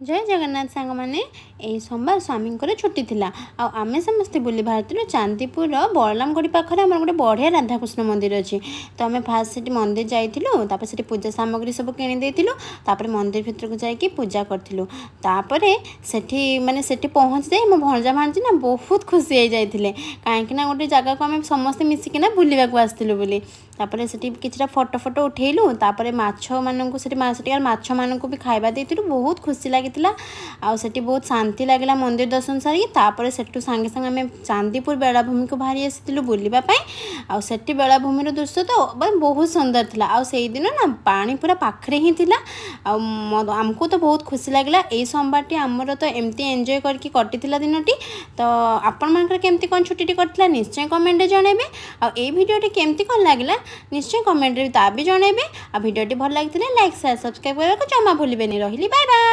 ଜୟ ଜଗନ୍ନାଥ ସାଙ୍ଗମାନେ। ଏଇ ସୋମବାର ସ୍ୱାମୀଙ୍କର ଛୁଟି ଥିଲା ଆଉ ଆମେ ସମସ୍ତେ ବୁଲି ବାହାରିଥିଲୁ। ଚାନ୍ଦିପୁରର ବଳରାମଗଡ଼ି ପାଖରେ ଆମର ଗୋଟେ ବଢ଼ିଆ ରାଧାକୃଷ୍ଣ ମନ୍ଦିର ଅଛି। ତ ଆମେ ଫାଷ୍ଟ ସେଠି ମନ୍ଦିର ଯାଇଥିଲୁ। ତାପରେ ସେଠି ପୂଜା ସାମଗ୍ରୀ ସବୁ କିଣି ଦେଇଥିଲୁ। ତାପରେ ମନ୍ଦିର ଭିତରକୁ ଯାଇକି ପୂଜା କରିଥିଲୁ। ତାପରେ ସେଠି ମାନେ ସେଠି ପହଞ୍ଚି ଯାଇ ମୋ ଭଣଜା ଭାଣିଜୀ ନା ବହୁତ ଖୁସି ହେଇଯାଇଥିଲେ, କାହିଁକିନା ଗୋଟେ ଜାଗାକୁ ଆମେ ସମସ୍ତେ ମିଶିକିନା ବୁଲିବାକୁ ଆସିଥିଲୁ ବୋଲି। ତାପରେ ସେଠି କିଛିଟା ଫଟୋ ଫଟୋ ଉଠେଇଲୁ। ତାପରେ ମାଛମାନଙ୍କୁ ସେଠି, ସେଠିକାର ମାଛମାନଙ୍କୁ ବି ଖାଇବା ଦେଇଥିଲୁ। ବହୁତ ଖୁସି ଲାଗିଥିଲା ଆଉ ସେଠି ବହୁତ ଶାନ୍ତି ଲାଗିଲା ମନ୍ଦିର ଦର୍ଶନ ସାରିକି। ତାପରେ ସେଠୁ ସାଙ୍ଗେ ସାଙ୍ଗେ ଆମେ ଚାନ୍ଦିପୁର ବେଳାଭୂମିକୁ ବାହାରି ଆସିଥିଲୁ ବୁଲିବା ପାଇଁ। ଆଉ ସେଠି ବେଳାଭୂମିର ଦୃଶ୍ୟ ତ ମାନେ ବହୁତ ସୁନ୍ଦର ଥିଲା। ଆଉ ସେଇଦିନ ନା ପାଣି ପୁରା ପାଖରେ ହିଁ ଥିଲା ଆଉ ଆମକୁ ତ ବହୁତ ଖୁସି ଲାଗିଲା। ଏଇ ସୋମବାରଟି ଆମର ତ ଏମିତି ଏନ୍ଜୟ କରିକି କଟିଥିଲା ଦିନଟି। ତ ଆପଣମାନଙ୍କର କେମିତି କ'ଣ ଛୁଟିଟି କଟିଥିଲା, ନିଶ୍ଚୟ କମେଣ୍ଟରେ ଜଣାଇବେ। ଆଉ ଏଇ ଭିଡ଼ିଓଟି କେମିତି କ'ଣ ଲାଗିଲା, ନିଶ୍ଚୟ କମେଣ୍ଟରେ ତା ବି ଜଣାଇବେ। ଆଉ ଭିଡ଼ିଓଟି ଭଲ ଲାଗିଥିଲେ ଲାଇକ୍, ସେୟାର, ସବସ୍କ୍ରାଇବ୍ କରିବାକୁ ଜମା ଭୁଲିବେନି। ରହିଲି, ବାଏ ବାଏ।